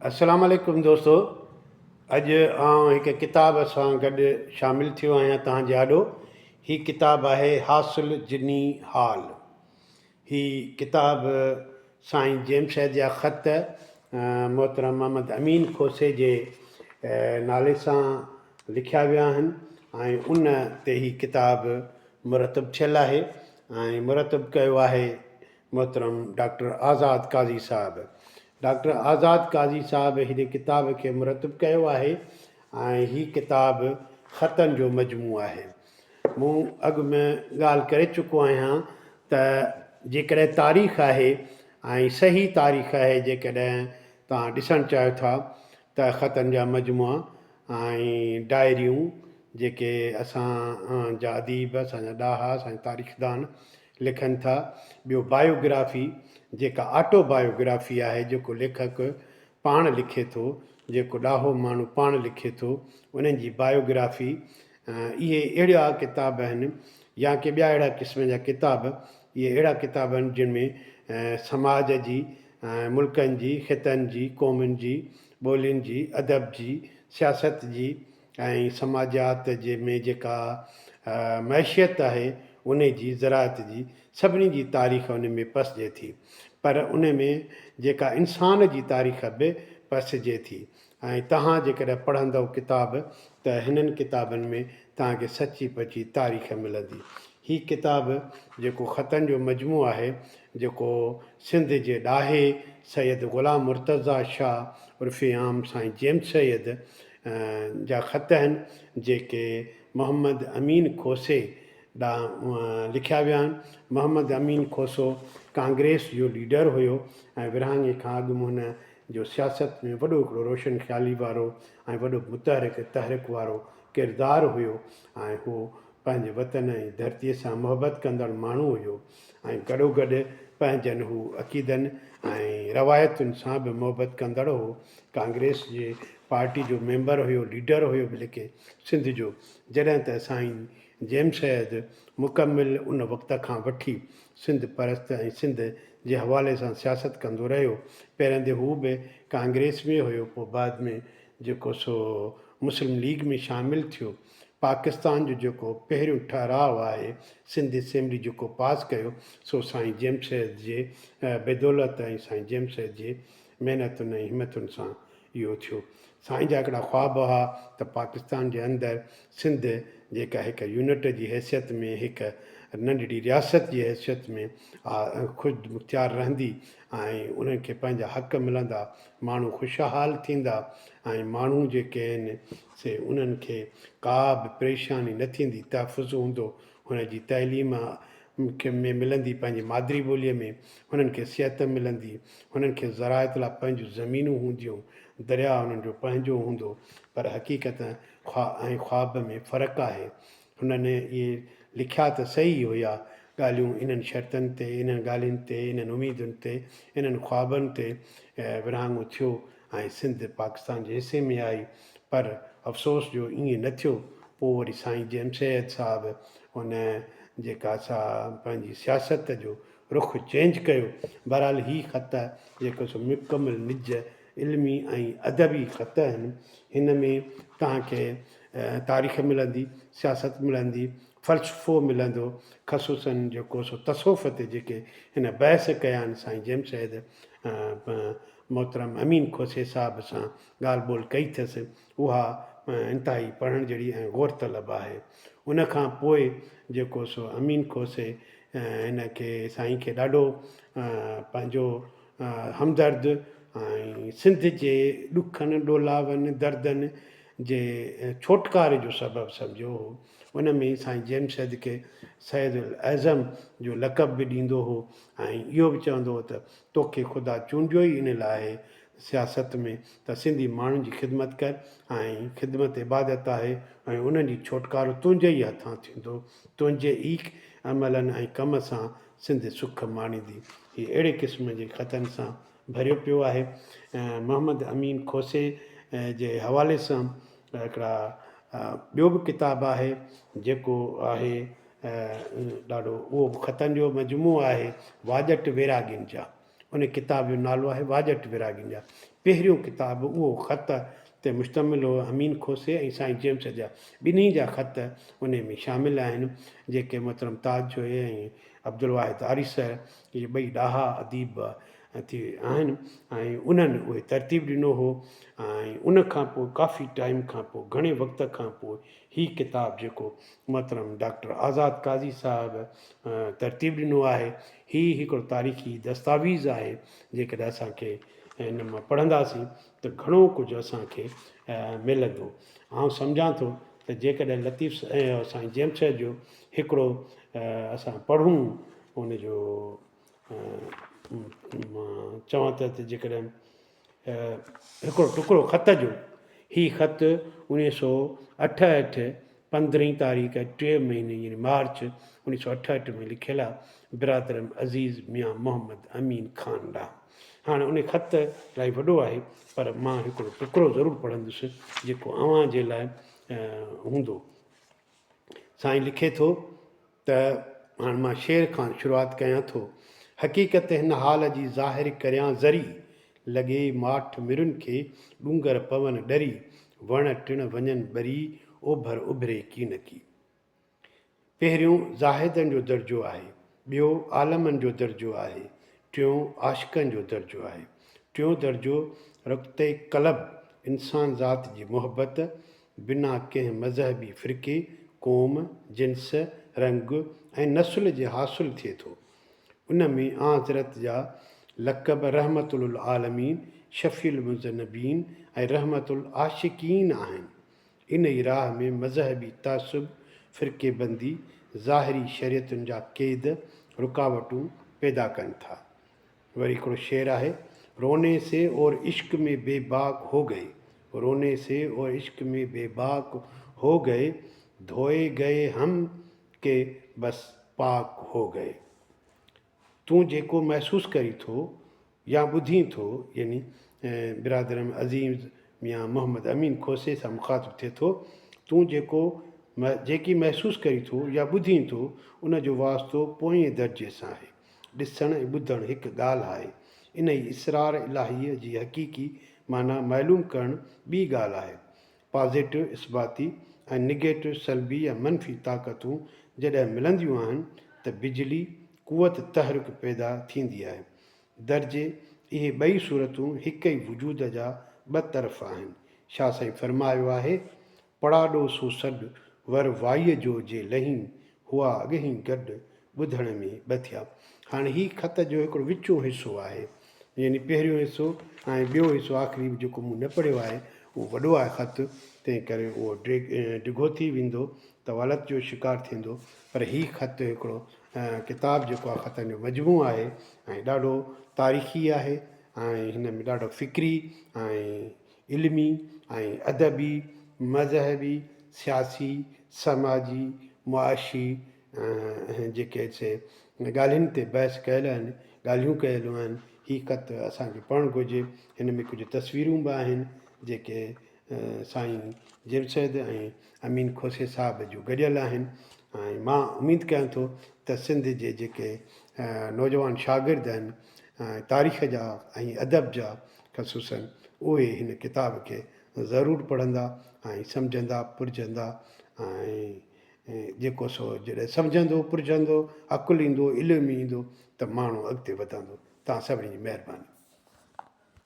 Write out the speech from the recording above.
السلام عليڪم دوستو اڄ آئون هڪ ڪتاب سان گڏ شامل ٿيو آهيان توهان جي آڏو هي ڪتاب آهي حاصل جني حال هي ڪتاب سائين جيم سيد جا خط محترم محمد امين کوسي جي نالي سان لکيا ويا آهن ۽ ان تي هي ڪتاب مرتب ٿيل آهي ۽ مرتب ڪيو آهي محترم ڊاڪٽر آزاد قاضي صاحب ڊاڪٽر آزاد قاضي صاحب هن ڪتاب کي مرتب ڪيو آهي ۽ هي ڪتاب خطن جو مجموعو آهي. مون اڳ ۾ ڳالهه ڪري چڪو آهيان ته جيڪڏهن تاريخ آهي ۽ صحيح تاريخ آهي جيڪڏهن توهان ڏسڻ چاهيو ٿا ته خطن جا مجموعا ۽ ڊائريون جيڪي اسان جا اديب، اسان جا ڏاها، اسان جا تاريخدان لکن ٿا. ٻيو بايو گرافي جيڪا آٽو بايو گرافي آهي جيڪو ليکڪ پاڻ لکي ٿو، جيڪو ڏاهو ماڻهو پاڻ لکي ٿو انهن جي بايو گرافي اهي اهڙا ڪتاب آهن يا ڪي ٻيا اهڙا قسم جا ڪتاب اهي اهڙا ڪتاب آهن جن ۾ سماج جي ملڪن جي خطن جي قومن جي ٻولين جي ادب جي سياست جي ۽ سماجيات جي ۾ جيڪا معيشت آهي ان جي زراعت جي سڀني جي تاريخ ان ۾ پسجي ٿي پر ان ۾ جيڪا انسان جي تاريخ به پسجي ٿي ۽ توهان جيڪڏهن پڙهندؤ ڪتاب ته هنن ڪتابن ۾ توهان کي سچي پچي تاريخ ملندي. هي ڪتاب جيڪو خطن جو مجموعو آهي جيڪو سنڌ جي ڏاهي سيد غلام مرتضيٰ شاهه عرف عام سائين جيم سيد جا خط آهن جيڪي محمد امين کوسي ڏانهن لکيا ويا آهن. محمد امين کوسو ڪانگريس جو ليڊر هيو ۽ ورهاڱي کان اڳ هن جو سياست ۾ وڏو هڪڙو روشن خيالي وارو ۽ وڏو متحرڪ تحرڪ وارو ڪردار هيو ۽ هو پنهنجي وطن ۽ ڌرتيء سان محبت ڪندڙ ماڻهو هيو ۽ گڏوگڏ پنهنجن هو عقيدن ۽ روايتن سان به محبت ڪندڙ هو. ڪانگريس جي پارٽي جو ميمبر هيو، ليڊر هيو بلڪه سنڌ جو. جڏهن ته سائين جيم سيد مڪمل ان وقت کان وٺي سنڌ پرست ۽ سنڌ جي حوالي سان سياست ڪندو رهيو. پهريندي هو به ڪانگريس ۾ هيو پوء بعد ۾ جيڪو سو مسلم ليگ ۾ شامل ٿيو. پاڪستان جو جيڪو پهريون ٺهراء آهي سنڌ اسيمبلي جيڪو پاس ڪيو سو سائين جيم سيد جي بدولت ۽ سائين جيم سيد جي محنتن ۽ همتن سان اهو ٿيو. سائين جا هڪڙا خواب هئا ته پاڪستان جي اندر سنڌ جيڪا هڪ يونٽ جي حيثيت ۾ هڪ ننڍڙي رياست جي حيثيت ۾ خود مختيار رهندي ۽ انهن کي پنهنجا حق ملندا، ماڻهو خوشحال ٿيندا ۽ ماڻهو جيڪي آهن سي انهن کي ڪا به پريشاني نه ٿيندي، تحفظ هوندو، هن جي تعليم کي ۾ ملندي پنهنجي مادري ٻوليء ۾ هنن کي صحت ملندي، هنن کي زراعت لاء پنهنجون زمينون هونديون، درياء هنن جو پنهنجو هوندو، پر حقيقت ۽ خواب ۾ فرق آهي. هنن اهي لکيا ته صحيح هيا ڳالهيون انهن شرطن تي، انهن ڳالهين تي، انهن اميدن تي، انهن خوابن تي ورهاڱو ٿيو ۽ سنڌ پاڪستان جي حصي ۾ آئي پر افسوس جو ائين نه ٿيو پوء وري سائين جي ايم سيد صاحب ان جيڪا سا پنهنجي سياست جو رخ چينج ڪيو بهرحال هي خط جيڪو سو مڪمل نج علمي ۽ ادبي خط آهن هن ۾ توهان کي تاريخ ملندي سياست ملندي فلسفو ملندو خصوصن جيڪو سو تصوف تي جيڪي هن بحث ڪيا آهن سائين جي ايم سيد محترم امين کوسي صاحب سان ڳالهه ٻولهه ڪئي اٿس، اها انتهائي پڙهڻ جهڙي ۽ غور طلب آهي. ان کان پوء جيڪو سو امين کوسي هن کي سائين کي ڏاڍو پنهنجو همدرد ۽ سنڌ جي ڏکن، ڏولاون، دردن جي ڇوٽڪاري جو سبب سمجهيو هو. ان ۾ سائين جيم سيد کي سيد الاعظم جو لقب به ڏيندو هو ۽ اهو به چوندو هو ته توکي خدا چونڊيو ئي ان لاء آهي سياست ۾ ته سنڌي ماڻهن جي خدمت ڪر ۽ خدمت عبادت آهي ۽ انهن جي ڇوٽڪارو تنهنجي ئي هٿان ٿيندو، تنهنجي ئي عملن ۽ ڪم سان سنڌ سک ماڻيندي. هي اهڙي قسم جي خطن سان ڀريو پيو آهي. محمد امين کوسي جي حوالي سان هڪڙا ٻيو به ڪتاب آهي جيڪو آهي ڏاڍو اهو به خطن جو مجموعو آهي واڄٽ ويراڳين جا. ان ڪتاب جو نالو آهي واڄٽ ويراڳين جا. پهريون ڪتاب اهو خط تي مشتمل هو. امين کوسي ۽ سائين جيمس جا ٻنهي جا خط انهي ۾ شامل آهن، جيڪي محترم تاج جويي ۽ عبدالواحد آريسر اهي ٻئي ڏاها اديب ٿي آهن ۽ انهن اهي ترتيب ڏنو هو ۽ ان کان پوء ڪافي ٽائيم کان پوء گهڻي وقت کان پوء هي ڪتاب جيڪو محترم ڊاڪٽر آزاد قاضي صاحب ترتيب ڏنو آهي، هي هڪڙو تاريخي دستاويز آهي، جيڪڏهن اسان کي هن مان پڙهنداسين ته گهڻو ڪجهه اسان کي ملندو. آئون سمجهان ٿو ته جيڪڏهن لطيف سائين جيمس جو هڪڙو اسان پڙهون ان جو مان چوان ته جيڪڏهن هڪڙو ٽڪرو خط جو، هي خط 1968 پندرهين تاريخ ٽئين مهيني يعني مارچ 1968 ۾ لکيل آ برادرم عزيز ميان محمد امين خان ڏانهن. هاڻي ان خط الاهي وڏو آهي پر مان هڪڙو ٽڪرو ضرور پڙهندس جيڪو اوهان جي لاء هوندو. سائين لکي ٿو ته هاڻ مان شعر کان شروعات ڪيان ٿو. حقيقت هن حال جي ظاهر ڪريان ذري، لڳي ماٺ مرن کي ڏونگر پون ڏري، وڻ ٽڻ وڃن ٻري، اوڀر اڀري ڪينڪي. پهريون زاهدن جو درجو آهي، ٻيو عالمن جو درجو آهي، ٽيون عاشقن جو درجو آهي. ٽيون درجو رقطه قلب، انسان ذات جي محبت، بنا ڪنهن مذهبي فرقي، قوم، جنس، رنگ ۽ نسل جي حاصل ٿئي ٿو. ان ۾ آنحضرت جا لقب رحمت للعالمين، شفيع المذنبين ۽ رحمت العاشقين آهن. انهي راهه ۾ مذهبي تعصب، فرقي بندي، ظاهري شريعتن جا قيد، رڪاوٽون پيدا ڪن ٿا. وري هڪڙو شعر آهي، روني سي اور عشق ۾ بي باڪ هو گئي، روني سي اور عشق ۾ بي باڪ هو گئي، ڌوئي گئي هم ڪي بس پاڪ هو گئي. تون جيڪو محسوس ڪرين ٿو يا ٻڌين ٿو يعني برادرم عزيز ميان محمد امين کوسي سان مخاطب ٿئي ٿو، تون جيڪو جيڪي محسوس ڪرين ٿو يا ٻڌين ٿو ان جو واسطو پوئين درجي سان آهي. ڏسڻ ۽ ٻڌڻ هڪ ڳالهه آهي، انهيء اسرار الاهيء جي حقيقي معنيٰ معلوم ڪرڻ ٻي ڳالهه آهي. پازيٽو، اثباتي، ۽ نگيٽو، سلبي يا منفي، طاقتون جڏهن ملنديون آهن ته بجلي، قوت تحرڪ پيدا ٿيندي آهي. درجي اهي ٻئي صورتون هڪ ئي وجود جا ٻه طرف آهن. شاهه سائين فرمايو آهي. پڙاڏو سو سڏ، ور وائيء جو جي لهين، هئا اڳهين گڏ، ٻڌڻ ۾ ٻه ٿيا. هاڻي هي خط جو هڪڙو وچون حصو آهي، يعني پهريون حصو ۽ ٻيو حصو آخري جيڪو مون نه پڙهيو آهي، اهو وڏو آهي خط، تنهن ڪري اهو ڊگهو ٿي ويندو، طوالت جو شڪار ٿيندو، پر هي خط هڪڙو ڪتاب جيڪو آهي خطن جو مجموعو آهي ۽ ڏاڍو تاريخي آهي ۽ هن ۾ ڏاڍو فڪري ۽ علمي ۽ ادبي، مذهبي، سياسي، سماجي، معاشي جيڪي سي ڳالهين تي بحث ڪيل آهن، ڳالهيون ڪيل آهن، هي خط اسان کي پڙهڻ گهرجي، هن ۾ ڪجهه تصويرون به آهن جيڪي سائين جمشيد ۽ امين کوسي صاحب جون گڏيل آهن ۽ مان اميد ڪيان ٿو ته سنڌ جي جيڪي نوجوان شاگرد آهن تاريخ جا ۽ ادب جا خصوصاً اهي هن ڪتاب کي ضرور پڙهندا ۽ سمجهندا پرجهندا ۽ جيڪو سو جڏهن سمجهندو پرجهندو عقل ايندو علم ايندو ته ماڻهو اڳتي وڌندو. توهان سڀني جي مهرباني.